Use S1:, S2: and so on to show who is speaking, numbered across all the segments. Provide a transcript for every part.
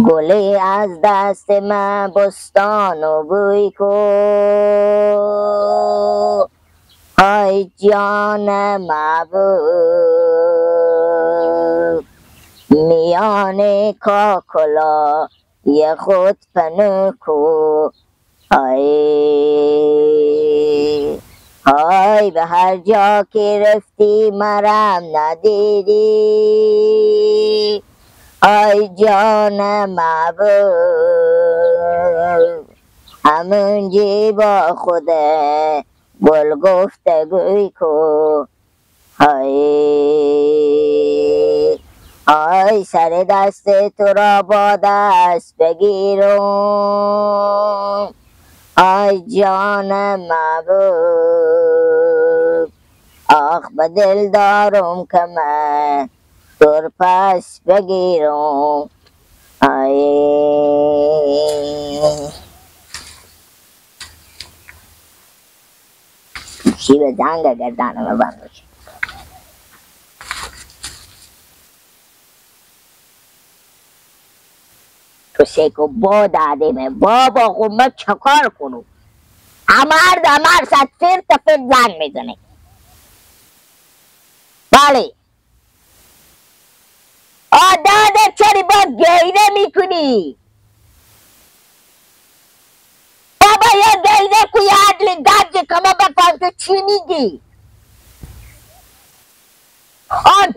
S1: گلی از دست من بستان و بوی کو، ای جان محبوب، میان کاکلا یه خود پنو کو، ای ای به هر جا که رفتی مرم ندیدی، ای جان محبوب، همونجی با خوده گل گفتگوی کو، ای ای سر دست تو را با دست بگیرم، ای جان محبوب، آخ به دل دارم که من تو پس بگیرم، ای چی به زنگ گردانم بند باشه. تو سیکو با دادیم بابا، خب من چکار کنم؟ امر دمر صد فر تا فر زنگ میزنه. بله داده چرا با گیره میکنی؟ بابا یه گیره کو یه عدل گرد که ما بفهم تو چی میگی؟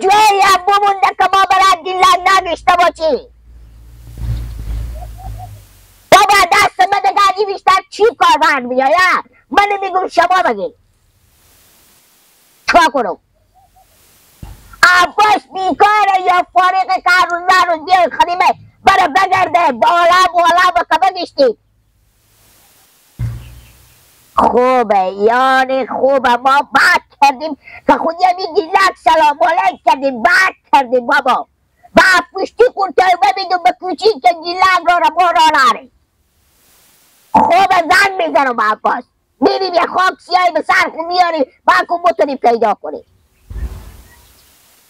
S1: جوی هم بمونده که ما برای دیلن نگشته باشی. بابا دست من دیگه بیشتر چی کار بند میآید؟ من نمیگم شما بگید چیکار کنم؟ عباس بیکاره یا فارغ که هر روز هر روز بیای خدیمه برای بگرده بالا بالا بکه بگشتی. خوبه یعنی خوبه، ما بد کردیم که خود یه گیلک سلام علیک کردیم، بد کردیم بابا. با پشتی کن تا ببینم به کوچیک که گیلک را ما را نره. خوبه زن میزنم با عباس، میریم یه خاک سیاهی به سر خون میاریم با کن بتونیم پیدا کنیم.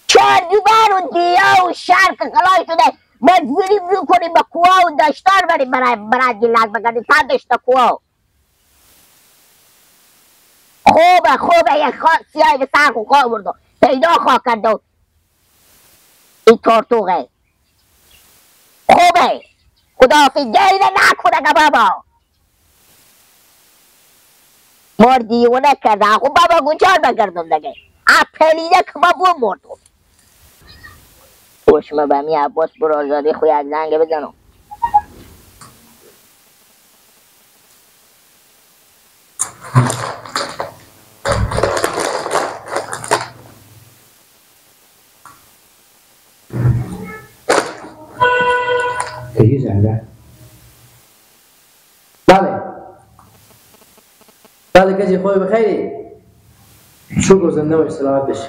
S1: چهار و دیا و شهر که خلاص شده مجبوریم رو کنیم به کوه و دشتار بریم برای گیلک بگردیم تا دشت کوه. خوبه خوبه یه خاک سیاهی به سر خون خواه برد و پیدا خواه کرد و این تارتوغه. خوبه خداحافظ گیره نکنه که بابا مار دیوانه کرده. خب بابا گوچار بگردم دیگه اپلیده که ما بو مردم. خوشم به می عباس برازاده خو یک زنگ بزنم.
S2: زنده بله بله کسی خوبی بخیری شکر زنده باش سلامت بشی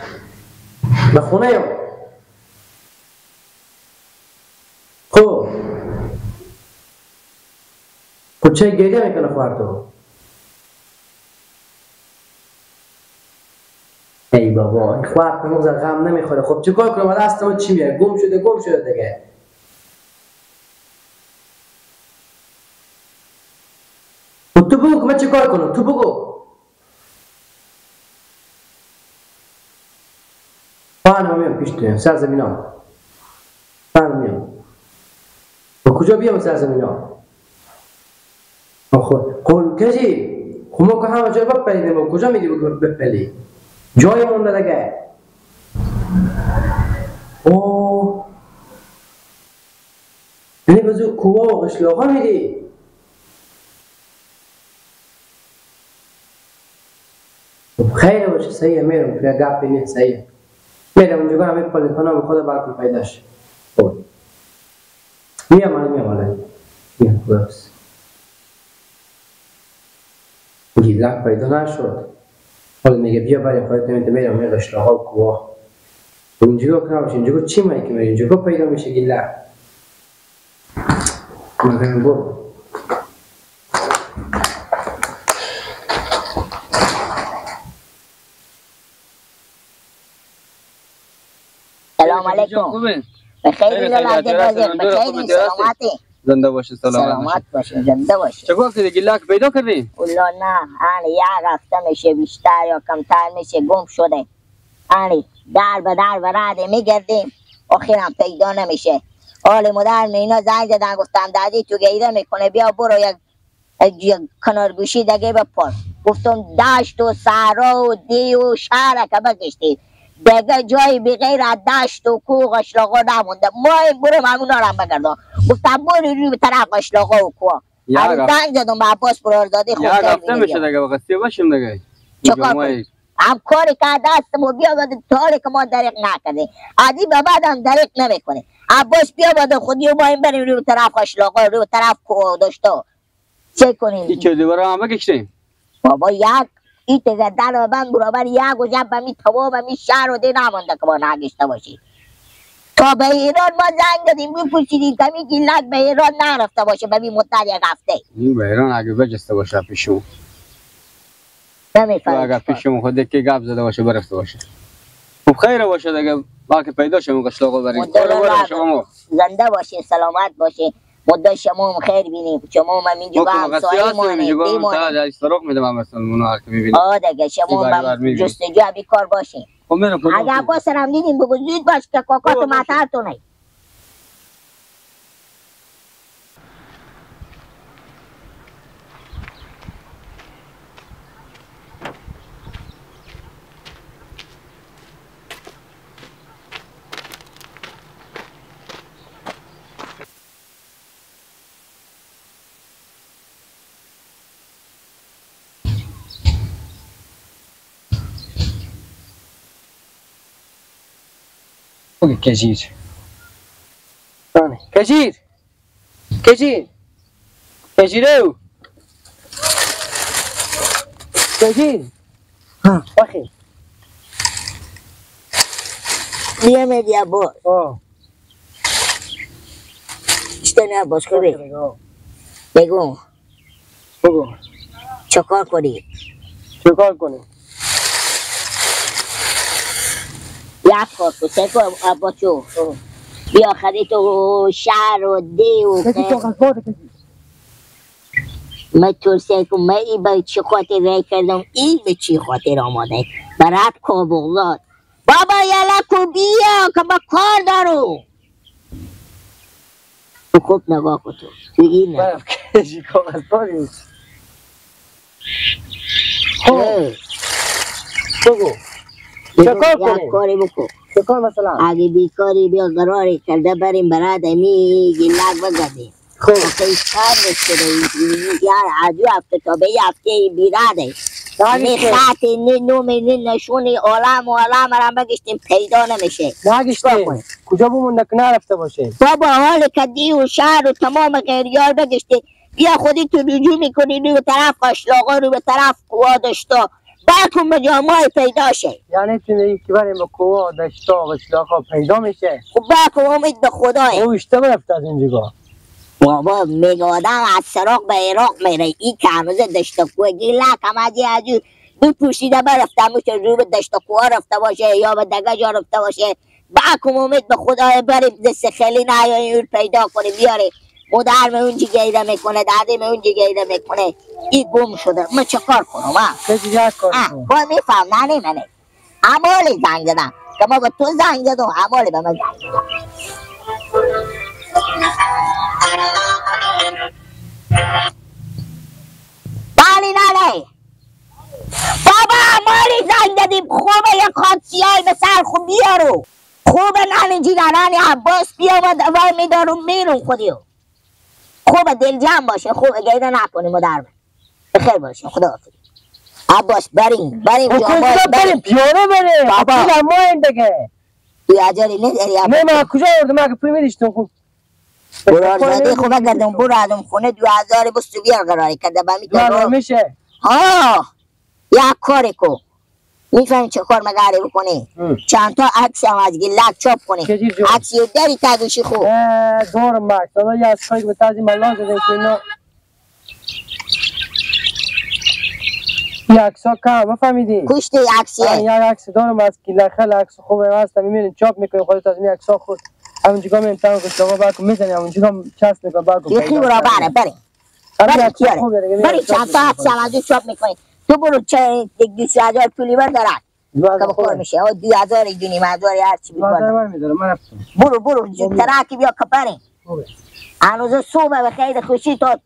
S2: به خونه یم. خب خب چه گریه میکنه خواهر تو؟ ای بابا این خواهر تو مغز غم نمیخوره. خب چیکار کنم؟ دست ما چی میاد؟ گم شده گم شده دیگه. خب تو بگو که من چیکار کنم؟ تو بگو. من میام پیش تو، سر زمینا. من میام. با کجا بیام سر زمینا؟ خب قول کسی خب ما که همه جای بپلیدیم، کجا میدی بپلی؟ جای مونده دیگه. اوه یعنی بزرگ کوه و قشلاقا میدی؟ خب خیلی باشه صحیحه، میرم توی گپی نیست، صحیحه میرم اونجا همه پالیپانا به خدا برکن پیداش. خب میام حالا، میام حالا، میام. خداحافظ. گیلک پیدا نشد. حالا میگه بیا بریم، خودت نمیده میرم می قشلاقا و کوه اینجا که نباشه، اینجا چی مایی که میره اینجا پیدا میشه گیلک. مگه برو
S1: سلام علیکم. بخیر بخیر سلامتی.
S3: زنده باشی
S1: سلامت باشی زنده باشی.
S3: چه گفتی گیلک پیدا کردی؟
S1: والله نه آنی یک هفته میشه بیشتر یا کمتر میشه گم شده. آنی در به در براده میگردیم آخرم پیدا نمیشه. حال مادر اینا زنگ زدن گفتم دادی تو گیره میکنه بیا برو یک کنارگوشی دیگه بپر. گفتم دشت و صحرا و دی و شهر که بگشتی دیگه جایی بغیر از دشت و کوه قشلاقا نمونده. ما این برو همونا رو هم بگردم. گفتم برو روی به طرف قشلاقا و کوه. هر زنگ زدم به عباس برارزاده.
S3: یک هفته میشه دیگه وقتی باشیم دیگه.
S1: چکار کنیم؟ هم کاری که دست ما بیا بده تا که ما دریق نکردیم عادی به بعدم دریق نمیکنه. عباس بیا بده خودی و ما این بریم روی طرف قشلاقا روی طرف کوه داشتا چه کنیم؟
S3: این چه دوباره هم بکشیم
S1: بابا. یک این دیگه در بند برابر یک و جب می تمام می شهر و دی نمانده که ما نگشته باشیم. تا به ایران ما زنگ دادیم بپرسیدیم که می گیلک به ایران نرفته باشه به می مدت یک هفته.
S3: این به ایران اگه بجسته باشه پیشو
S1: نمیفهمم.
S3: اگر پیشم خود که گپ زده باشه برفته باشه. خب خیر باشه دیگه باقی پیدا شم قشلاقو بریم. شما
S1: زنده باشه سلامت باشه. مدت شما هم خیر بینیم. شما هم اینجا همسایه ما
S3: دیمون. سراغ میدم مثلا اونو هر که میبینیم.
S1: آه دیگه شما هم جستجو بیکار باشین. اگه عباس هم دیدیم بگو زود باش که کاکا تو مطرتونه.
S2: کجیر کجیر کجیر کجیرو کجیر ها بخیر
S1: بیا میدی عباس. چطور عباس خوبی؟ بگو
S2: بگو
S1: چکار کنی؟
S2: چکار کنی؟
S1: یک کار کن سه کن عباسو بیا خرید تو شهر و دی و من تو سه کن. من این به چی خاطر رای کردم این به چی خاطر آماده برات کابوغلات. بابا یالا کو بیا که ما کار دارم. تو خوب نگاه کن تو این نگاه
S2: بگو چکار کنیم؟
S1: کاری بکن.
S2: چکار مثلا؟
S1: اگه بیکاری بیا قراری کرده بریم برای می گیلک بگردیم.
S2: خب
S1: آخه کار شده یار از هفته تا به هفته بیراده نه خط نه نوم نه نشونی عالم و عالم را بگشتیم پیدا نمیشه.
S2: نگشتیم کجا بمونده که نرفته باشه؟
S1: بابا حال کدی و شهر و تمام غیریار بگشتیم. بیا خودی تو رجوع میکنی رو به طرف قشلاقا رو به طرف کوه دشتا باکم به جامعه پیدا شه.
S2: یعنی تو میگی که بریم به کوه دشتا قشلاقا پیدا میشه؟
S1: خب باکم امید به خدای.
S2: او اشتباه رفته از اینجا.
S1: بابا میگه آدم از سراغ به عراق میره. این که هنوز دشت کوه گیلک هم از از بپوشیده برفته میشه رو به دشت کوه رفته باشه یا به دگه جا رفته باشه. باکم امید به خدای بریم دست خیلی نیاییم پیدا کنیم بیاریم. مادرم اونجا گیره میکنه دادیم اونجا گیره میکنه. این گم شده من چه کار کنم؟
S2: چه چیزی کار کنم؟
S1: با میفهم نه منه امالی زنگ زدم که ما به تو زنگ زدم امالی به من زنگ زدم. بله نه بابا امالی زنگ زدیم. خوبه یه خاطسیای به سر خود بیارو. خوبه نه اینجی نانی عباس بیامد وای میدارم میرم خودیو. خوبه دل جمع باشه. خوبه گیره نکنیم مادرم. بخیر باشه خدا حافظ. عباس بریم بریم
S2: کجا بریم؟ پیانو بریم بابا. ما این دیگه
S1: تو عجله نداری
S2: نه من کجا آوردم؟ من پول میدیشتم. خوب
S1: برارزاده خوب گردم برو ازم خونه 2000 بس بیار قراری کرده با میتونم
S2: میشه.
S1: ها یک کاری کو میفهمی چه کار مگاری بکنی؟ چند تا عکس هم از گلک چاپ کنی. عکسی داری تا گوشی خوب
S2: دور مکس حالا یه از کاری به تازی ملان زدیم که اینا یه عکس ها کم بفهمیدی؟
S1: کشتی عکسیه
S2: یه عکس دارم از گلک خیلی عکس خوبه هست میبینیم چاپ میکنیم خودت از این عکس ها خود همونجا من تا قشلاقا برکو میزنی همونجا چسب میکنه برکو
S1: یکی برو بره بره بره کیاره بره چند تا هفت سال چاپ میکنی تو برو چه یک 20,000 پولی بردارد کم کار میشه 2,000 2,500 هر چی
S2: می‌داره من
S1: برو برو ترکی بیا کپره هنوز صبح به خیر خوشی تا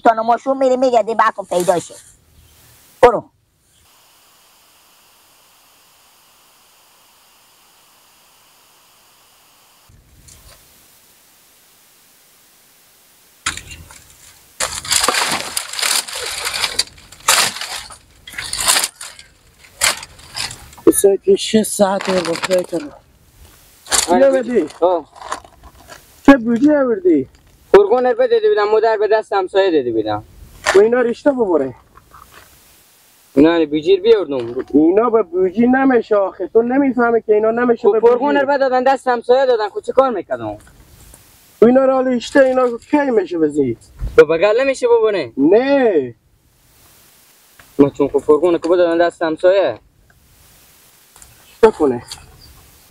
S1: تا نماشون میری میگردی برکو پیدا شه برو
S4: ساعت 6 ساعت رو کردم. بیا بدی. چه بودی آوردی؟
S3: فرگون رو بده بودم مادر به دست همسایه داده بودم.
S4: و اینا رشته ببره.
S3: اینا بوجیر بیاوردم.
S4: اینا به بوجی نمیشه آخه تو نمیفهمی که اینا نمیشه به
S3: فرگون رو بدادن دست همسایه دادن خب چه کار میکردم؟
S4: و اینا رو رشته اینا کی میشه بزی؟
S3: به بغل نمیشه ببره.
S4: نه.
S3: ما چون خب فرگون که بدادن دست همسایه
S4: کنه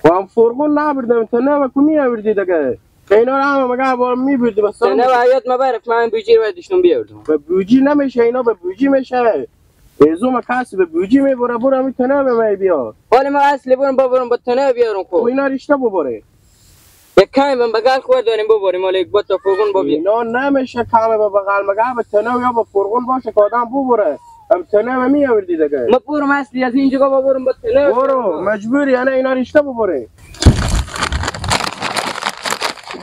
S4: و هم فرگون نبردم تا نه و می آوردی دیگه اینا رو هم مگه بار می بردی بس
S3: نه حیات ما برف من بوجی رو داشتم بیاوردم
S4: به بوجی نمیشه اینا به بوجی میشه ازوم کسی به بوجی میبره برو می تنه به می بیا
S3: حالا ما اصلی برم ببرم با تنه بیارم خب
S4: اینا رشته ببره
S3: یک کمی به بغل خورد داریم ببریم حالا یک با تا فرگون با بیا
S4: اینا نمیشه کم به بغل مگه به تنه یا به فرگون باشه که آدم ببره هم تنه می آوردی دیگه
S3: ما برم اصلی از اینجا ببرم با تنه
S4: برو مجبوری انا اینا رشته ببره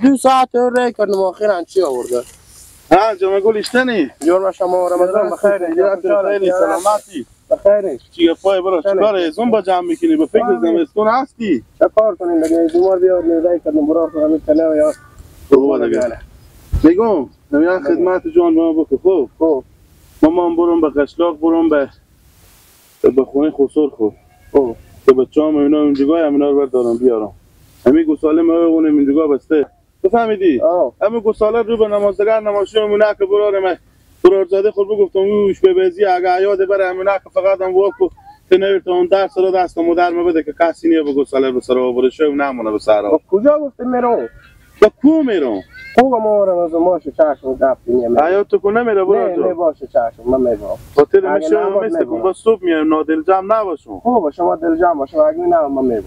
S4: 2 ساعت رای کردم آخرا چی آورده
S5: ها جمعه گل اشتنی
S4: جور شما رمضان بخیر
S5: خیلی سلامتی
S4: بخیر
S5: چی پای برو چیکار ازون با جمع میکنی به فکر زمستون هستی
S4: چه کار کنیم دیگه دومار بیار رای کردم برو همین تنه یا
S5: خوبه دیگه میگم نمیان خدمت جان ما بکن خوب
S4: خوب
S5: مامان برم به قشلاق برم به خونه خسر خود که بچه‌ام اینا اونجا اینا رو بردارم بیارم همین گوساله ما اون اینجا بسته تو فهمیدی همین گوساله رو به نمازگر نماشی مونه که برارم برارزاده خود بگفتم اوش به بزی اگه یاد بره همین که فقط هم واکو تنور اون درس رو دست مادر ما بده که کسی نیه به گوساله به سر آورده شو نمونه به سر
S4: کجا گفتم میرم
S5: با کو میرم
S4: خوب ما رمضان ماشه چشم دفتیم
S5: آیا تو کو نمیره برو
S4: نه باشه چشم من میرم
S5: خاطر میشه مثل کن با صبح میام نادل جمع نباشم
S4: خوب شما دل جمع باشه اگه نه من میرم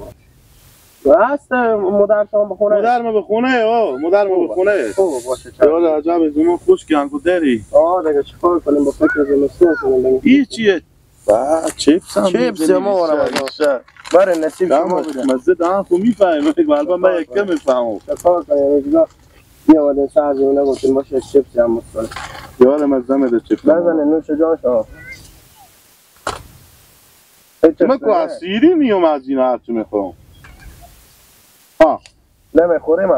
S4: هست مادر شما به خونه
S5: مادر ما به خونه مادر ما به خونه
S4: خوب باشه چشم
S5: یالا عجب زمان خوش کن کو دری
S4: دیگه چیکار کنیم با فکر زمستون کنیم
S5: این چیه با چیپس هم
S4: چیپس ما رمضان بره نصیب شما بوده
S5: مزه دهن خو میفهمم البته من یک کم میفهمم
S4: چیکار کنیم دیگه میامدیم سر زمینه گفتیم باشه چیپس هم بخوریم
S5: یالا مزه میده چیپس
S4: بزنه نوش جان شما
S5: من کو اسیری میام از این هرچی میخورم ها
S4: نمیخوریم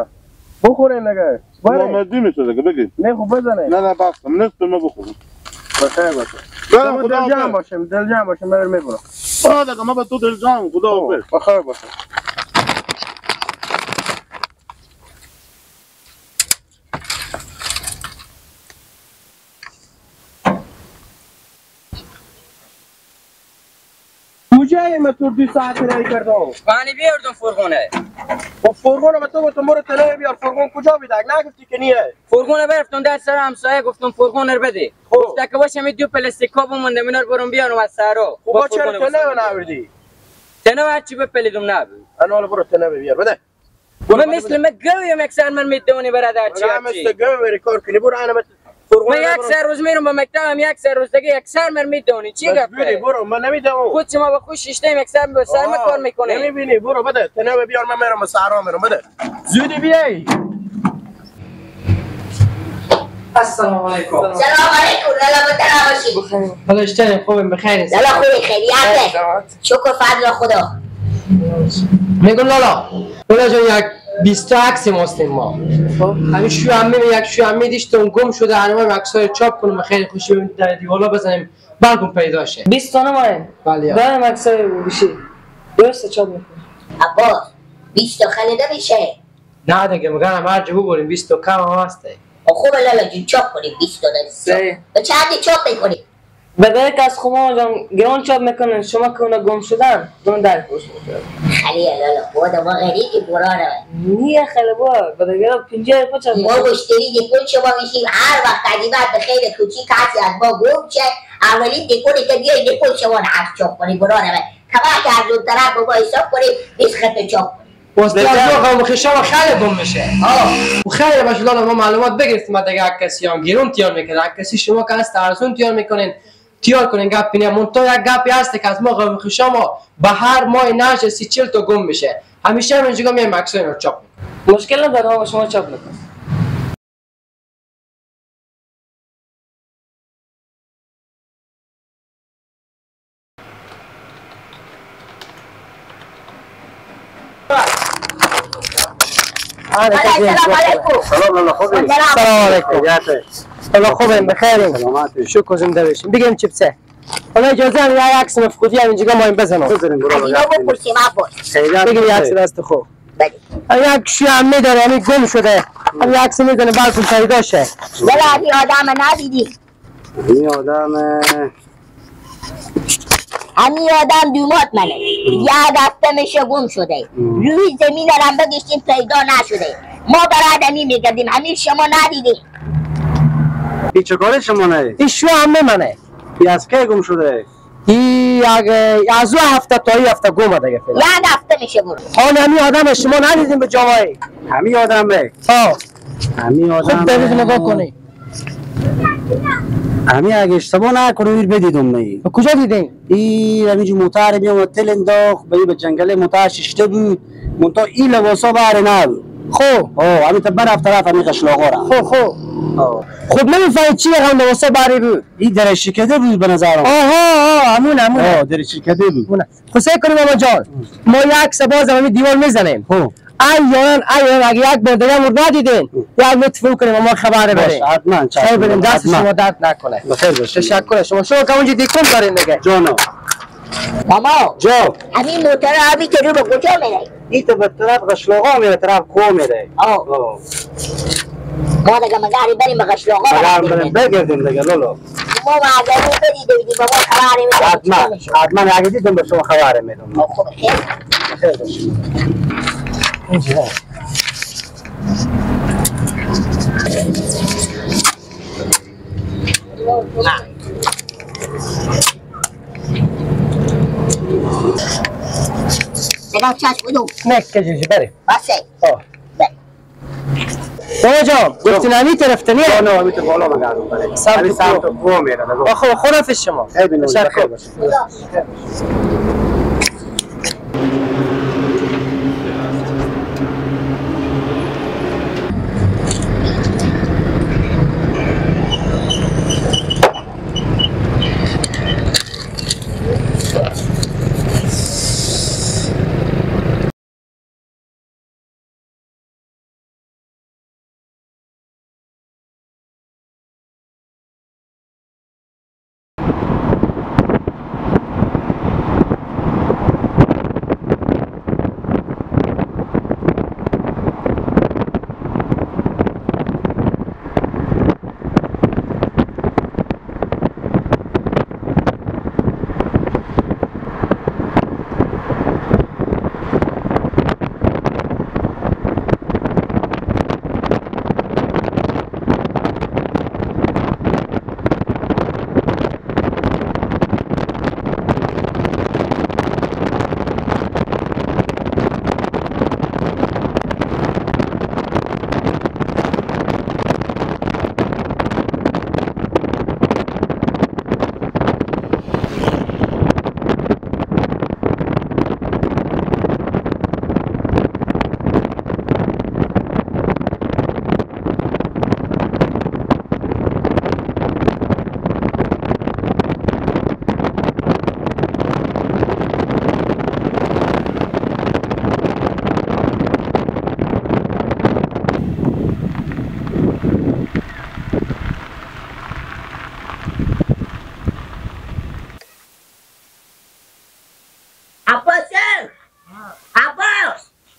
S4: بخورین دیگه
S5: نامردی میشه دیگه بگید
S4: نه خب بزنه
S5: نه نه بس نصف ما بخوریم
S4: بخیر باشه خدا دل جمع باشیم دل جمع باشیم من میبرم
S5: دیگه ما به تو دل جمع خدا حافظ
S4: بخیر باشه کجایی من تو 2 ساعت رای کردم
S3: پانی بیاوردم فرگونه
S4: خب فرگونه به تو گفتم برو تنه بیار فرگون کجا بیدک نگفتی که نیه
S3: فرگونه برفتم در سر همسایه گفتم فرگونه رو بده گفت که باشه می دو پلاستیک کاب مونده اینا رو برم بیارم از سرا
S4: خب چرا تنه نآوردی
S3: تنه هرچی بپلیدم نبود
S4: انا حالا برو تنه بیار بده
S3: من مثل ما گویم یک سر من میدونی برادر چی
S4: من مثل گوی بری کار کنی برو انا
S3: من یک سر روز میرم به مکتبم یک سر روز دیگه یک سر من میدونی چی گپه
S4: برو من نمیدونم
S3: خود شما با خوش شیشتیم یک سر به سر ما کار میکنه
S4: نمیبینی برو بده تنه بیار من میرم به صحرا میرم بده زودی بیای
S2: السلام علیکم
S1: سلام علیکم لالا باشی
S2: حالا اشتنی خوبم بخیر
S1: لالا خوبی خیریته شکر فضل خدا
S2: میگم لالا لالا جان یک 20 تا عکس ماستیم ما همین شو عمه یک شو عمه دیشتون گم شده انواع عکسای چاپ کنیم خیلی خوشی در دیوالا بزنیم برگم پیدا شه
S6: 20 تا نمایم
S2: بله
S6: دارم عکسای بشه درسته چاپ میکنم
S1: عباس 20 تا خیلی نمیشه
S2: نه دیگه مگه هر جا ببریم 20 تا کم هم هسته
S1: خوب لالا جون چاپ کنیم 20 تا به چند چاپ میکنیم
S6: بدل که از خمام جان گران چاپ میکنن شما که اونا گم شدن دون در پوش میکنن.
S1: خلیه لالا خود ما غریبی برانه
S6: نیه خیلی با بدگرا 50 پچ
S1: ما مشتری دیکون شما میشیم هر وقت عجیبت به خیر کوچی کسی از ما گم شه اولین دیکونی که بیای دیکون شما رو عکس چاپ کنی برانه کما که از اون طرف با ما حساب کنی 20 خط چاپ کنی
S2: واسه از خشام خیلی گم میشه. و خیلی باشه لالا ما معلومات بگرفتیم دیگه کسی هم گیرون تیار میکنه کسی شما که از ارزون تیار میکنین تیار کنین گپ اینه منتها یک گپی هست که از ما قوم خشام به هر ماه نش 30 40 تا گم میشه همیشه هم اینجا میایم عکسای رو چاپ میکنیم.
S6: مشکل نداره ما شما چاپ میکنیم.
S1: السلام علیکم.
S3: سلام لالا خوبی؟
S2: سلام علیکم. الله خوبیم بخیریم.
S3: سلامتی.
S2: شکر زنده باشیم. بگیم چیپسه. حالا اجازه هم یه عکس مفقودی هم اینجا ما این بزنم.
S3: بزنیم برو.
S1: اینا بپرسیم عباس.
S2: بگیم یه عکس دست خوب.
S1: بله.
S2: یک شی هم میداره همین گم شده. هم یه عکس میزنه براتون پیدا شه.
S1: لالا این آدم ندیدی.
S3: این آدم
S1: همین آدم دومات منه. یه هفته میشه گم شده. روی زمین رم بگشتیم پیدا نشده. ما برای آدمی میگردیم همین شما ندیدیم.
S3: این چه کار شما نه؟
S2: این شو عمه منه.
S3: این از کی گم شده؟
S2: این از او هفته تا این هفته گم دیگه فعلا.
S1: یه هفته میشه برو.
S2: آن همین آدم شما ندیدیم به جامعه.
S3: همین آدمه.
S2: ها.
S3: همین آدم.
S2: خوب دلیل نگاه کنی.
S3: همین اگه اشتباه نکنم بدیدم می.
S2: کجا دیدین؟
S3: این همینجور موتر میومد تل انداخت به جنگل موتر ششته بود. منتها این لباسا بر نبود.
S2: خب.
S3: همین تا برف طرف همین قشلاقا را.
S2: خب خب. خب نمیفهمید چی رقم لباسا بری بود؟
S3: این درشی کده بود به نظرم.
S2: آها همون همون.
S3: درشی کده بود.
S2: خب سعی کنیم بابا جان. ما یک عکس باز همین دیوار میزنیم.
S3: خب.
S2: ایان ایان اگه یک بار دیگه مورد ندیدین یک لطف کنیم ما خبر بدیم.
S3: حتما
S2: خیر بدیم دست شما درد نکنه.
S3: بخیر باشید.
S2: تشکر شما. شما که اونجا دیکون دارین دیگه.
S3: جانو.
S1: ماما
S3: جو
S1: همین موتور همین که رو به کجا میره؟
S3: این تو به طرف قشلاقا میره طرف کوه میره.
S1: ما دیگه مگاری بریم به قشلاقا
S3: بریم بگردیم دیگه لولو.
S1: ما اگه رو بدیده بودیم به ما خبر میدم.
S3: حتما حتما اگه دیدم به شما خبر میدم.
S1: خب خیر
S3: خیر باشید.
S2: اینجا
S1: نگاه چشم بودم
S2: نه کجا بریم
S1: بسه.
S2: بابا جان گفتین همین طرفتنیه؟
S3: نه همین تو بالا مگردم بریم سمت کوه میره.
S2: خب خداحافظ شما.
S3: تشکر.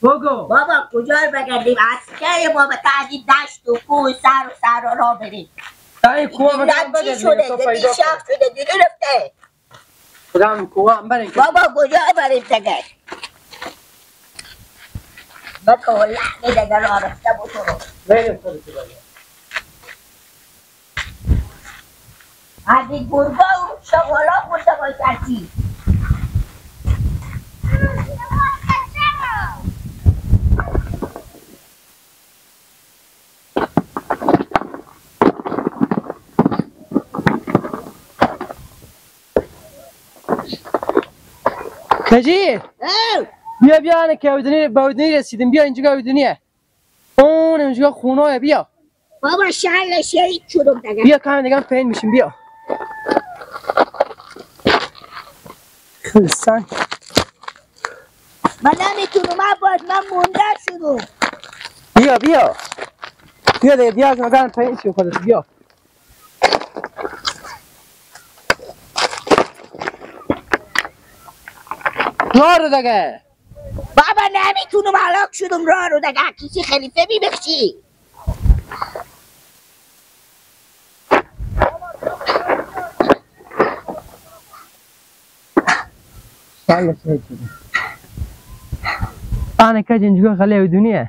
S2: بگو
S1: بابا کجا رو بگردیم؟ از کی ما به تعدید دشت و کوه سر و سر را بریم؟
S2: تا این کوه
S1: بگردیم چی شده؟ دیدی شب شده دیدی رفته
S2: کدام کوه هم بریم
S1: بابا کجا بریم تگه؟ بکه لحنه دیگه را رفته بود تو رو
S2: بریم خودت بگی.
S1: هدی گربه و شغالا خورده باشد.
S2: کجی؟ بیا بیا آنه که بودنی رسیدیم. بیا اینجا بودنیه. اون اینجا خونه بیا.
S1: بابا شهر شهید شدم دیگه.
S2: بیا کم دیگه پین میشیم بیا. خیلی سنگ.
S1: من نمیتونم عباس، من مونده شدم.
S2: بیا بیا. بیا دیگه بیا از مگرم پین شیم خودت بیا. راه رو دیگه.
S1: بابا نمیتونم، هلاک شدم. راه رو دیگه کسی خلیفه میبخشی.
S2: آنه کج اینجا خلی دنیا.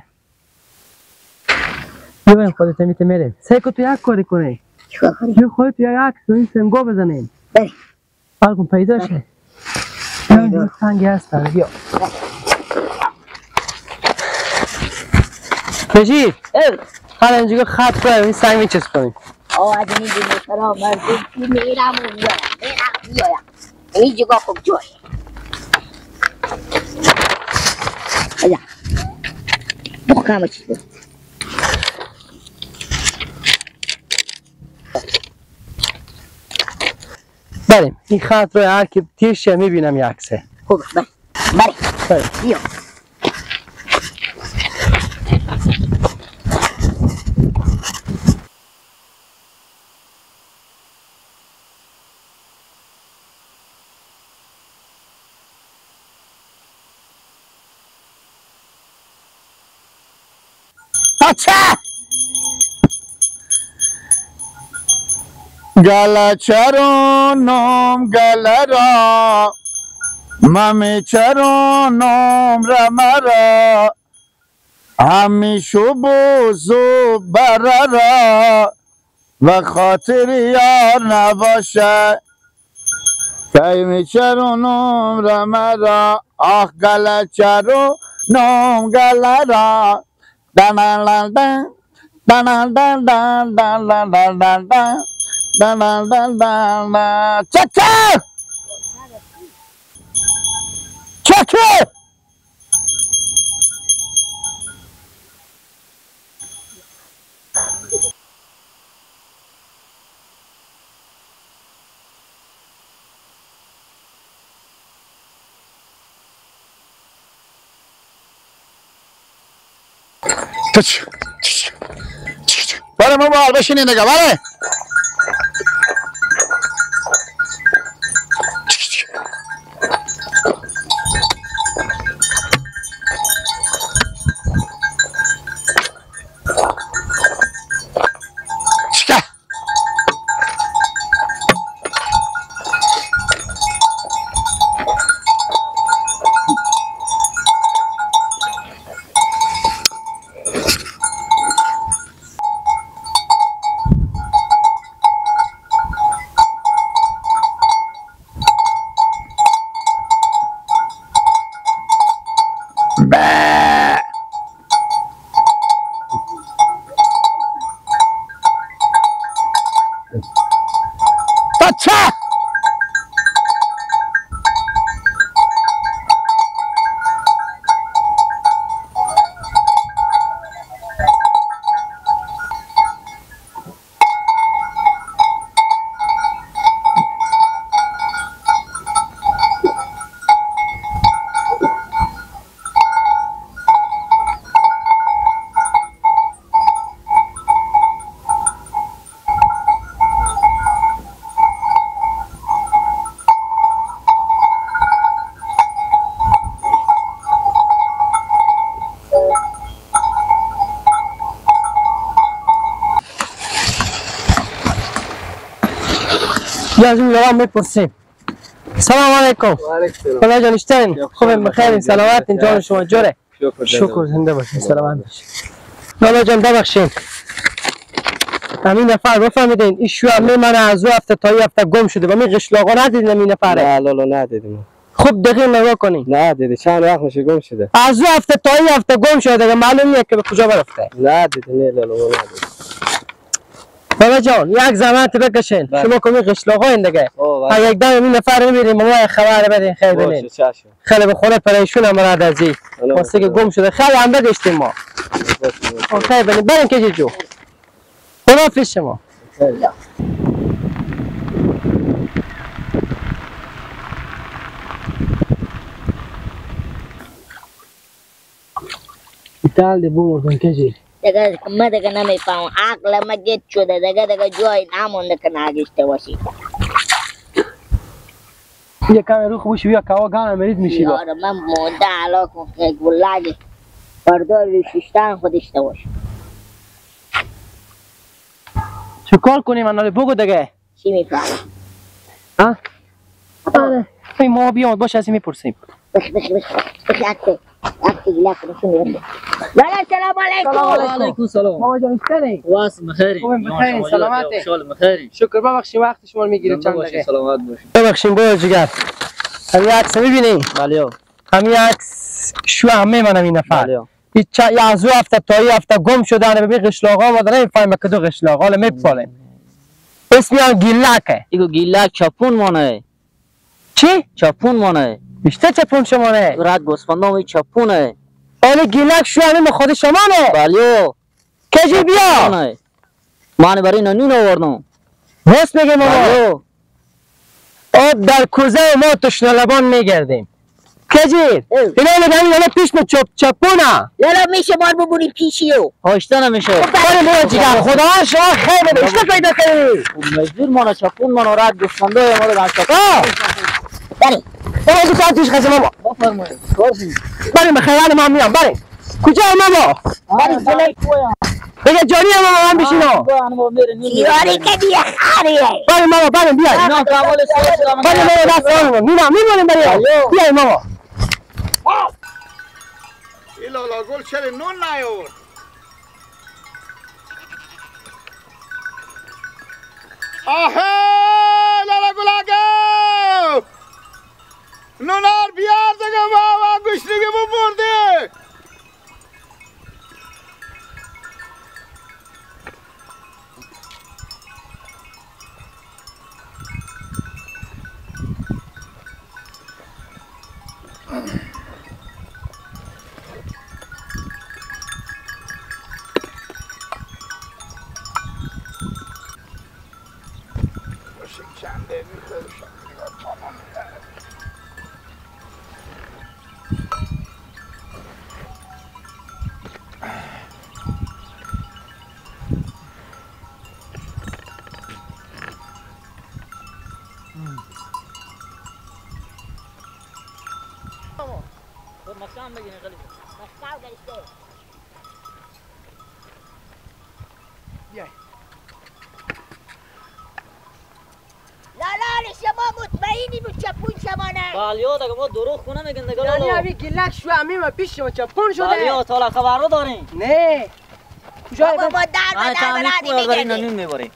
S2: ببین خودت میته میریم. سعی کن تو یک کاری کنی.
S1: چیکار کنی؟
S2: یه خودت یک عکس این سنگا بزنیم.
S1: بله.
S2: فرق پیدا شه. بیا سنگی هستن بیا. کجی؟ حالا اینجا خط کنیم این سنگ میچسبونیم.
S1: آه از این دیگه مردم کی میرم و میایم میرم میایم. اینجا خوب جای. آیا محکم چیز بود.
S2: بریم این خط رو هر کی تیشه میبینم یک عکسه.
S1: خوب بله بله بیا.
S5: گله چرونم گله را ممی چرونم رمرا همیشه بوزو بره را و خاطر یار نباشه کی می چرونم رمرا آخ گله چرونم گله را دان دان دان دان دان دان دان دان دان دان دان دان دان دان. چکر چکر. بله مبار بشینین دیگه. بله
S2: بیا از اون لوا میپرسیم. سلام علیکم.
S3: وعلیکم السلام.
S2: خدا جان اشتین خوبین بخیرین سلامتین جان شما جوره.
S3: شکر.
S2: شکر زنده باشین سلامت باشین. لالا جان ببخشین. همین نفر بفهمیدین این شو عمه من از او هفته تا این هفته گم شده و می قشلاقا ندیدین همین نفره؟
S4: نه لالا ندیدیم.
S2: خوب دقیق نگاه کنین.
S4: نه دیدی چند وقت میشه گم شده.
S2: از او هفته تا این هفته گم شده دیگه معلوم نیست که به کجا برفته.
S4: نه دیدی نه لالا ندیدی.
S2: بابا جان یک زحمت بکشین. شما کمی قشلاقا این دیگه. اگه یک دم این نفر میبینیم ما خبر بدین خیر بدین. خیلی به خدا پریشون هم رد از این. واسه که گم شده خیلی هم بگشتیم ما. خیر بدین بریم که جو. خداحافظ شما. ایتال دی بردن کجی؟
S1: دیگه ما دیگه نمیفهمم عقل ما گیج شده دیگه دیگه جای نمونده که نگشته باشی.
S2: یه کمی رو خوب بیا کوا گان مریض میشی.
S1: آره من مونده علا کن که گلگ بردار شیشتن خودش باشه.
S2: چیکار کنیم من بگو دیگه.
S1: چی میفهمم؟
S2: ها؟ آره این ما بیام باشه از این میپرسیم.
S1: بخ بخ بخ بخ عکس عکس گیلاک نشون بده. لالا سلام علیکم.
S6: علیکم سلام.
S2: ماما جان چطوری؟
S6: واس بخیری.
S2: خوبم بخیر سلامتی.
S6: شال بخیری.
S2: شکر ببخشید وقت شما میگیره چند دقیقه.
S6: سلامت باشید.
S2: ببخشید برو جگر. همین عکس میبینی؟
S6: بله.
S2: همین عکس شو عمه من همین نفر.
S6: بله.
S2: یه از او هفته تا یه هفته گم شدن به قشلاقا آمدن نمیفهمم کدو قشلاق حالا میپالیم. اسمی هم گیلکه.
S6: ایگو گیلک چپون مانه.
S2: چی؟
S6: چپون مانه.
S2: بیشتر چپون شمانه.
S6: رد گوسفندام چپونه.
S2: حالا گیلک شو همه خود شمانه.
S6: بله.
S2: کجی بیا.
S6: من برای نون آوردم.
S2: راست میگه ماما. آب در کوزه ما تشنه لبان میگردیم. کجی؟ اینا میگن اینا پیش ما چپ چپونه.
S1: یالا میشه مار ببونی پیشیو.
S6: هاشته نمیشه.
S2: بریم برو جگر خدا شما خیر بده. چطور پیدا کردی؟
S6: مجبور مانا چپون مانا رد گوسفنده ما رو در چپون.
S1: بریم.
S2: بریم تو توش خزه ماما.
S6: بفرمایید.
S2: بریم خیال ما میام بریم. کجا ماما؟
S1: بریم جلوی
S2: بگه جانی ماما من بشینم.
S1: یاری که دیگه خریه.
S2: بریم ماما بریم بیای. بریم ماما دست آنمون. میرم میمونیم بریم. بیای ماما.
S7: این لالا گل چرا نون نیاورد؟ آهه لالا گل آقا نونار بیار دیگه بابا گوش دیگه ببرده.
S6: بله دیگه ما دروغ خونه میگن دیگه.
S2: یعنی ابی گیلک شو عمی ما پیش شما چپون شده.
S6: بله تا خبر رو داریم.
S2: نه کجا
S1: بابا در در برادی میگردیم
S6: میبریم.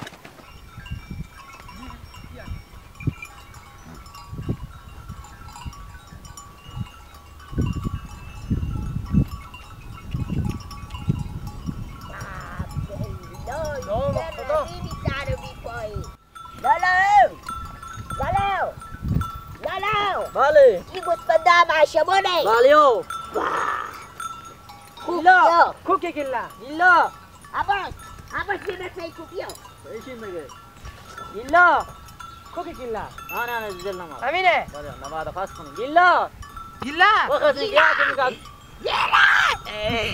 S6: بله
S1: این گوسفنده هم شمانه.
S6: بله
S1: گیلا
S2: کوکه گیلا
S6: گیلا
S1: عباس عباس بیا بفای کوکیو
S6: بشین دیگه گیلا
S2: کوکه گیلا.
S6: نه نه نه دل نما
S2: همینه.
S6: بله نما خاص کنیم. گیلا
S2: گیلا
S6: وقتی گیلا میگم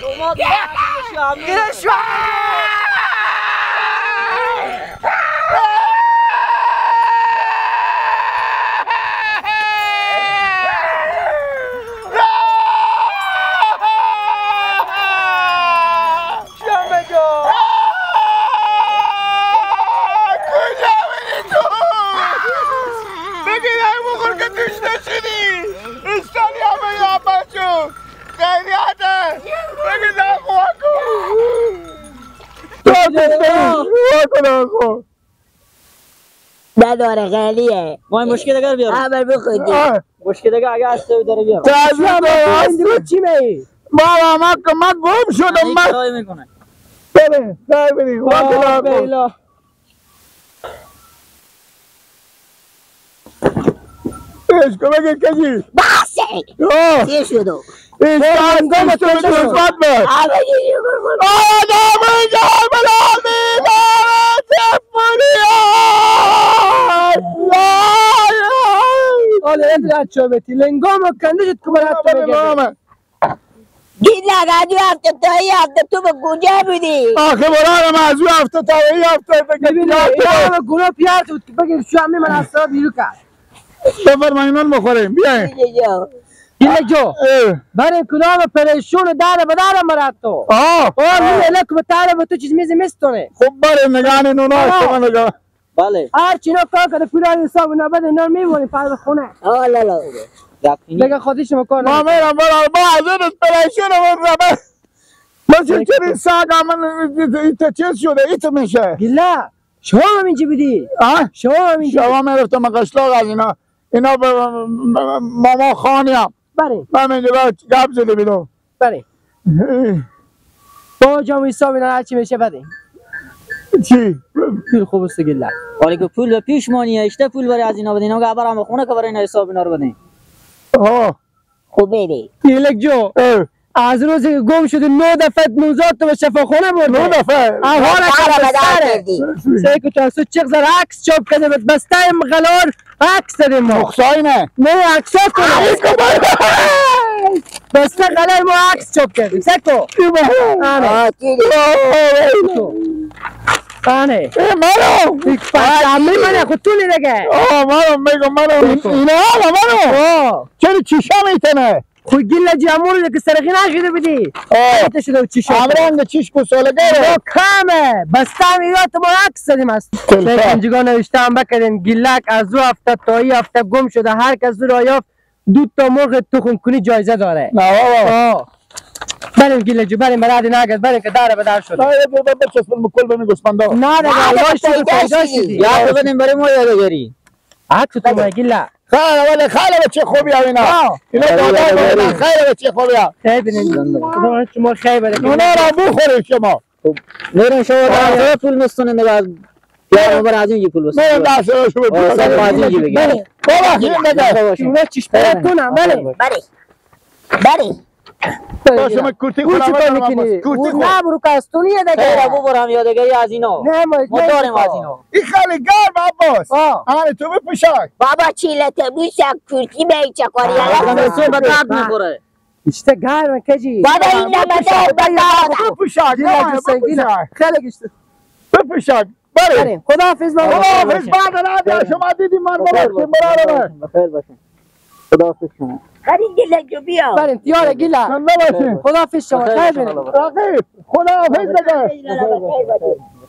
S6: گیلا گیلا
S2: گیلا شو
S7: بگیر بخور که توش نشدی. استانی همه یا بچو خیریته. وا کنم.
S1: نداره غلیه.
S6: ما مشکل دیگر بیارم.
S1: اول بخودی.
S6: مشکل دیگه اگه از تو داره بیارم.
S2: تعظیم چی می؟
S7: بابا ما گم شدم من.
S6: میکنه.
S7: بله، بله، وا کنم. ايش كمان كذي
S1: بس ايش شنو
S7: ايش
S1: گیلا از هفته تا این هفته تو به کجا بودی؟
S7: آخه برارم از او هفته تا این هفته
S2: ببینی اینا گناه پیار بود که بگیر شو همه من از سرا بیرو کرد.
S7: بفرمایید نان بخوریم بیاین.
S2: گیلا جو برای کلام پریشون داره به داره مراد تو. آه آه لک به تاره به تو چیز میز میستونه.
S7: خب برای نگاه نونا شما نگاه.
S6: بله.
S2: هر چی نو کار کرده پول حساب نبده نان میبونی پای خونه.
S1: آه لا لا.
S2: دیگه خودش مکان.
S7: ما میرم برای ما از این پریشون من ربه. مثل چرا ساقا من ایت چیز شده ایت میشه.
S2: گیلا شما هم اینجا بودی؟ شما هم اینجا.
S7: شما میرفتم قشلاق از اینا اینا ماما خانیم.
S2: بله.
S7: من اینجا گپ زده بیدم.
S2: بله. با جام حساب اینا هرچی میشه بده.
S7: چی؟
S2: پول خوب است گیلا.
S6: ولی که پول به پیش مانیه اشته پول برای از اینا بده اینا که برام خونه که برای اینا حساب اینا رو بده.
S7: آه
S1: خوبه دی.
S2: گیلک جو از روزی که گم شده 9 دفعه نوزاد تو به شفاخونه برده.
S7: 9 دفعه
S2: حالا که سه که تو چق زر عکس چاپ کرده بسته غلار عکس دادیم ما.
S7: مخصای نه
S2: نه عکس کنه بسته غلار ما عکس چاپ کردیم. سکو آنه آنه
S7: مرو
S2: عمی منه خود طولی دیگه.
S7: آه مرو میگم مرو اینا مرو چرا چیشا میتنه؟
S2: خود گیلا جامور که سرخی نشده بودی. آه شده چیشا
S7: امرنگ چیش کو سالگره
S2: کمه بسته میاد ما عکس دادیم از اینجا نوشتم بکردین گیلک از دو هفته تا این هفته گم شده هر کس رو یافت 2 تا مرغ تخم کنی جایزه داره.
S7: نه بابا
S2: بریم گیله جو بریم برادی نگد بریم که داره به در شده.
S7: نه بچسبم کل بمی گوسفندا.
S2: نه نه پیدا شدی.
S6: یا ببینیم بریم ما یادگاری.
S2: عکس تو ما گیله.
S7: خیلی ولی خیلی بچه خوبی ها اینا. اینا دادا خیلی بچه خوبی ها.
S2: خیلی ببینید. شما خیلی بده.
S7: اونا را بخورید شما.
S6: میرن شما در پول مستونه نگاه. یا بر از این پول بستونه.
S7: میرن دست شما پول.
S6: از این بگیر.
S7: بابا خیلی نگاه.
S2: شما چش پر کنم بله.
S1: بله. بله.
S7: باشه من کورتی خودم
S2: کورتی خود نه برو کاستونیه دیگه.
S6: خیر ابو برام یادگاری از اینا.
S2: نه
S6: ما داریم از اینا.
S7: این خیلی گرم عباس. آره تو بپوشک.
S1: بابا چیلته بوشک کورتی به چه کاری
S6: الان به درد میخوره.
S2: اشته گرم کجی.
S1: بابا این نمده بلا.
S7: بپوشک
S2: خیلی گشت.
S7: بپوشک. بریم.
S2: خداحافظ بابا.
S7: خداحافظ بعد از شما دیدیم من بابا.
S6: بخیر باشین. خداحافظ شما.
S1: بریم گیلا جو بیا.
S2: بریم تیاره گیلا. خداحافظ شما. خیر بینیم.
S7: رقیب خداحافظ بگه.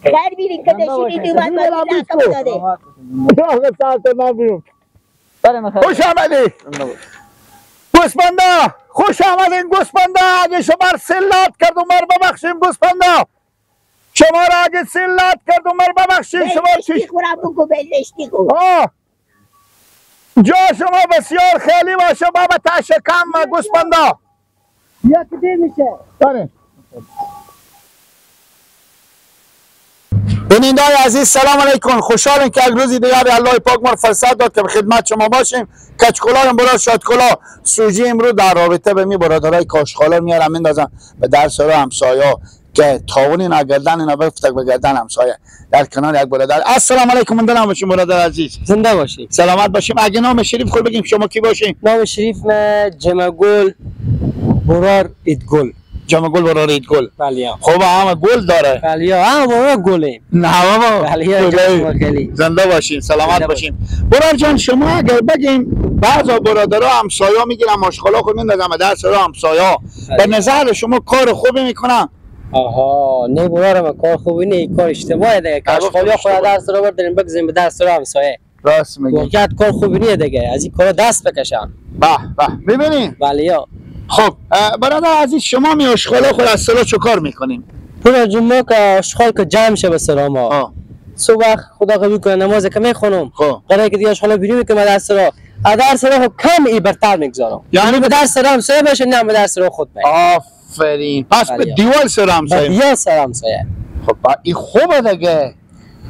S1: خیر بینیم که نشونی دومد باید داده.
S7: ساعت نبیرم. خوش آمدی. گوسفندا خوش آمدین گوسفندا. اگه شما سلات کرد و مر ببخشیم گوسفندا. شما را اگه سلات کرد و مر ببخشیم. شما
S1: چی خورم بگو بلشتی کو.
S7: جا شما بسیار خیلی باشه بابا تشکم گوسفندا.
S2: یا که دیر میشه.
S7: بله. بیننده‌های عزیز سلام علیکم. خوشحالم که یک روزی دیگر الله پاک ما فرصت داد که به خدمت شما باشیم. کچکولارم برا شادکولا سوژه امروز در رابطه به می برادرای کاشخالا میارم میندازم به درس رو همسایا که تاون اینا گردن اینا بفتک به گردن همسایه در کنار یک برادر. السلام علیکم. من دلم باشیم برادر عزیز.
S2: زنده باشی.
S7: سلامت باشیم. اگه نام شریف خود بگیم شما کی باشین؟
S2: نام شریف من جمعگل برار ایدگل.
S7: جمعگل برار ایدگل.
S2: بله.
S7: خب همه گل داره.
S2: بله همه برار گلیم.
S7: نه بابا.
S2: بله
S7: زنده باشین. سلامت باشیم. برار جان شما اگر بگیم بعضا برادرها همسایا میگیرن ماشخالا خود میندازن دست رو همسایا. به نظر شما کار خوبی میکنن؟
S2: آها نه برارم کار خوبی نه کار اشتباهه دیگه. کاشخالی خود دست رو برداریم بگذاریم به دست رو همسایه.
S7: راست میگی.
S2: واقعیت کار خوبی نیه دیگه. از این کارا دست بکشن.
S7: به به میبینی؟
S2: بله یا.
S7: خب برادر عزیز شما می آشغالا خود از سلا چه کار میکنیم؟
S2: برادر جون ما که آشغال که جمع شه به سراما صبح خدا قبول کنه نماز که میخونم قراره که دیگه آشغالا بیرون میکنم در سرا در سرا خب کم ای برتر میگذارم، یعنی به در سرا همسایه باشه نه به در سرا خود باشه.
S7: آفرین. پس به دیوال سرا همسایه.
S2: دیوال سرا همسایه.
S7: خب این خوبه دیگه.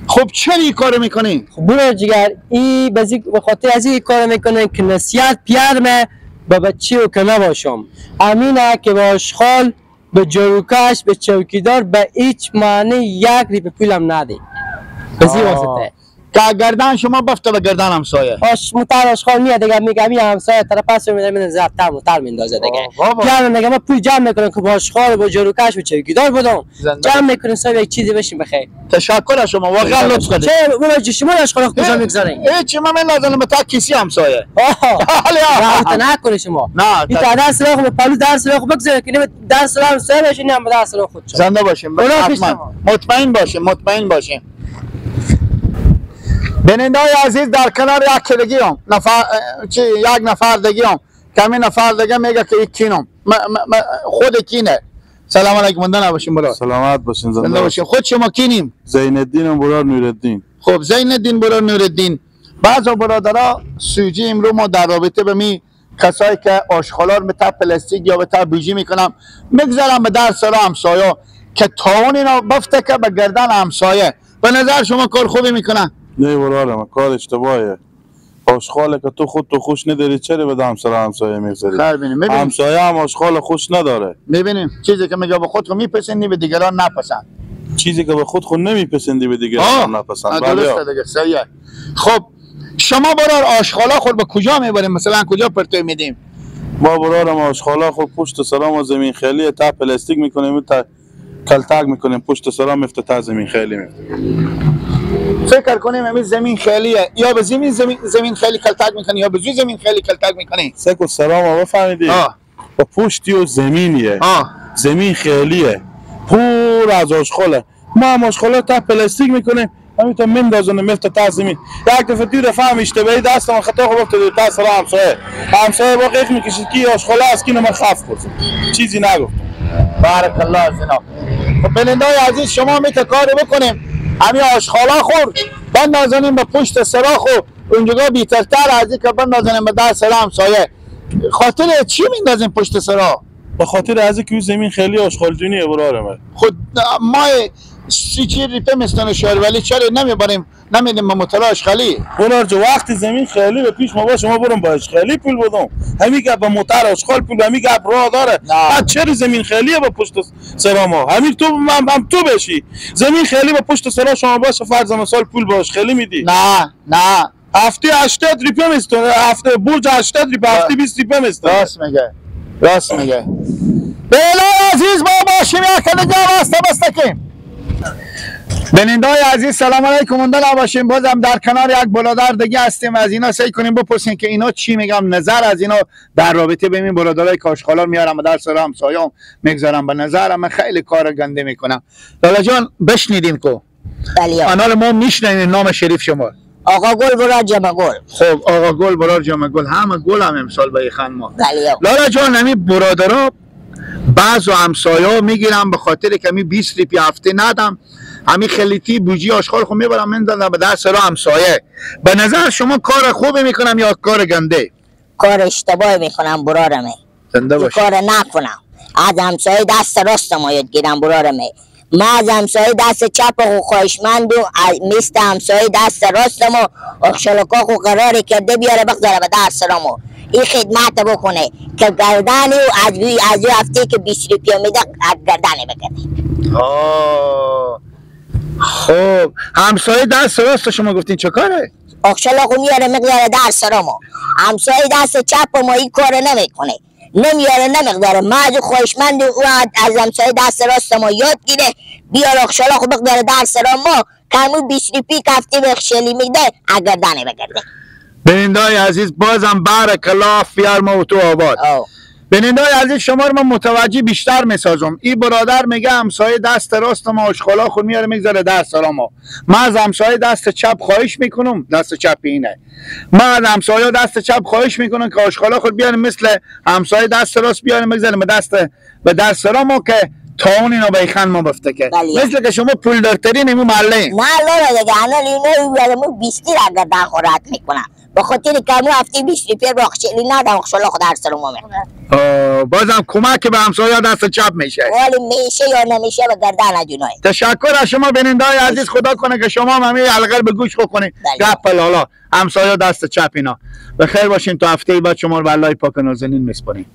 S7: خب چرا این کارو میکنی؟
S2: خب برادر جگر این به خاطر از این کارو میکنه که نصیحت پیرمه به بچه و که نباشم. امینه که با آشغال به جاروکش به چوکیدار به هیچ معنی یک ریپ پولم نده. به این واسطه
S7: که گردن شما بفته به گردن همسایه.
S2: آش متر آشغال میاد دیگه، میگه می همسایه طرف پس میده میده زرتر متر میندازه دیگه. پیرم دیگه ما پول جمع میکنم که با آشغال با جاروکش و چوکیدار بدم. جمع میکنیم صاحب یک چیزی بشیم بخیر.
S7: تشکر از شما واقعا لطف کردید.
S2: چه برادر شما آشغال کجا میگذارین؟
S7: هیچ من لازم به تا کسی همسایه.
S2: آها نکنه شما.
S7: نه
S2: این تا درس رو پالو درس رو بگذارید که درس رو همسایه بشین هم درس رو خود.
S7: زنده باشیم. مطمئن باشیم، مطمئن باشیم. بیننده‌های عزیز در کنار یک دیگه هم نفر چی یک نفر دیگه هم کمی نفر دیگه میگه که یک کینم خود کینه. سلام علیکم. زنده نباشیم برادر.
S5: سلامت باشین، زنده
S7: باشین. خود شما کینیم؟
S5: زین الدین برادر نورالدین.
S7: خب زین الدین برادر نورالدین، بعضا برادرها سوجی امرو ما در رابطه به می کسایی که آشغالا رو به تا پلاستیک یا به تا بوجی میکنم میگذارم به در سرا همسایه که تاون اینا بفته که به گردن همسایه. به نظر شما کار خوبی میکنن؟
S5: نه برادرم کار اشتباهه. آشغاله که تو خود تو خوش نداری چرا به همسایه میگذاری؟ همسایه هم آشغال خوش نداره.
S7: میبینیم چیزی که میگه به خود خو میپسندی به دیگران نپسند.
S5: چیزی که به خود خود نمیپسندی به دیگران نپسند.
S7: درسته دیگه، صحیحه. خب شما برار آشغالا خود به کجا میبریم؟ مثلا کجا پرتو میدیم؟
S5: ما برارم آشغالا خود پشت سرام و زمین خیلی تا پلاستیک میکنیم تا کلتاگ میکنیم پشت سرام میفته تا زمین خیلی میفته.
S7: فکر کنیم همین زمین خیلیه یا به زمین خیلی کلتاگ میکنی یا به زوی زمین خیلی کلتاگ میکنی.
S5: سکو سلام بفهمیدی؟ با پشتی و زمینیه. زمین خیلیه پر از آشغاله. ما هم آشغاله تا پلاستیک میکنیم همین تا مندازونه میفته تا زمین. یک دفعه دو دفعه هم اشتباهی دستم خطا خب افتاد تا سر همسایه. همسایه با قیق میکشید کی آشغاله است کی من خف کردم چیزی نگفتم.
S7: بارک الله از اینا. خب بیننده‌های عزیز شما میته کاری بکنیم همین آشغالا خور بندازنیم به پشت سراخ و اونجا بیترتر از این که بندازنیم به در سرا همسایه. خاطر چی میندازیم پشت سرا؟
S5: به خاطر از اینکه زمین خیلی آشغال دونیه برادر من.
S7: خود ما 30 ریپه مستن شهر ولی چرا نمیبریم نمیدیم به مطلع آشغالی؟
S5: برادر وقتی زمین خیلی به پیش ما باشه ما برم با آشغالی پول بدم. همین که به موتر آشغال پول همین که راه داره. بعد چرا زمین خیلی به پشت سرا ما؟ همین تو من هم تو بشی. زمین خیلی به پشت سرا شما باشه فرض مثال پول به آشغالی میدی.
S7: نه نه
S5: هفته 80 ریپه میستونه، هفته برج 80 ریپه، هفته 20 ریپه میستونه.
S7: راست میگه، راست میگه. بله عزیز ما باشیم یک دیگه واسه بستکیم. بیننده‌های عزیز سلام علیکم. مونده نباشیم بازم در کنار یک برادر دیگه هستیم. از اینا سعی کنیم بپرسیم که اینا چی میگم نظر از اینا در رابطه به این برادرای که آشغالا میارم و در سر همسایه‌ام میگذارم. به نظر من خیلی کار گنده میکنم. لالا جان بشنیدیم کو؟
S1: بله.
S7: انال ما میشنویم نام شریف شما.
S1: آقا گل برار جمع گل.
S7: خب آقا گل برار جمع گل، همه گل هم امسال به خان ما.
S1: بله.
S7: لالا جان همین برادرها بعض و همسایه‌ها میگیرم به خاطر که می 20 ریپی هفته ندم همین خلیتی بوجی آشغال خو میبرم میندازم به دست را همسایه. به نظر شما کار خوبی میکنم یا کار گنده؟
S1: کار اشتباهی میکنم برارمه.
S7: زنده باش.
S1: کار نکنم. از همسایه دست راست ما یاد گیرم برارمه. ما از همسایه دست چپ خو خواهشمند و مثل همسایه دست راست ما آشغالکا خو قراری کرده بیاره بگذاره به دست رامو. این خدمت بکنه که گردنی و از هفته که 20 روپیه میده از گردنی بگرده.
S7: خب همسایه دست راست شما گفتین چه کاره؟
S1: آخشالاقو میاره مقدار در سرامو. همسایه دست چپ ما این کار نمیکنه، نمیاره نمیقداره. ما از خواهشمند او از همسایه دست راست ما یاد گیره بیاره آخشالاقو بقداره در سرامو که همون 20 روپیه که هفته به خشلی میده از گردنی بگرده.
S7: بیننده‌های عزیز بازم بارک الله فی ما و تو آباد. بیننده‌های عزیز شما رو من متوجه بیشتر میسازم. این برادر میگه همسایه دست راست ما آشغالا خود میاره میگذاره در سلام. من از همسایه دست چپ خواهش میکنم، دست چپ اینه، من از همسایه دست چپ خواهش میکنم که آشغالا خود بیاره مثل همسایه دست راست بیاره میگذاره به دست به دست سلام که تا اون اینا بیخن ما بفته که مثل که شما پولدارترین این محله.
S1: نه لالا دیگه الان اینا مو 20 را گردن خورات میکنم به خاطر که مو هفته 20 روپیه باخشلی ندم خشلا خود هر سر ما میکنم.
S7: بازم کمک به همسایه دست چپ میشه.
S1: ولی میشه یا نمیشه به گردن اجونای.
S7: تشکر از شما بیننده های عزیز، خدا کنه که شما هم همه حلقه به گوش بکنید. گپ لالا همسایه دست چپ اینا. به خیر باشین تا هفته بعد شما رو به الله پاک نازنین میسپاریم.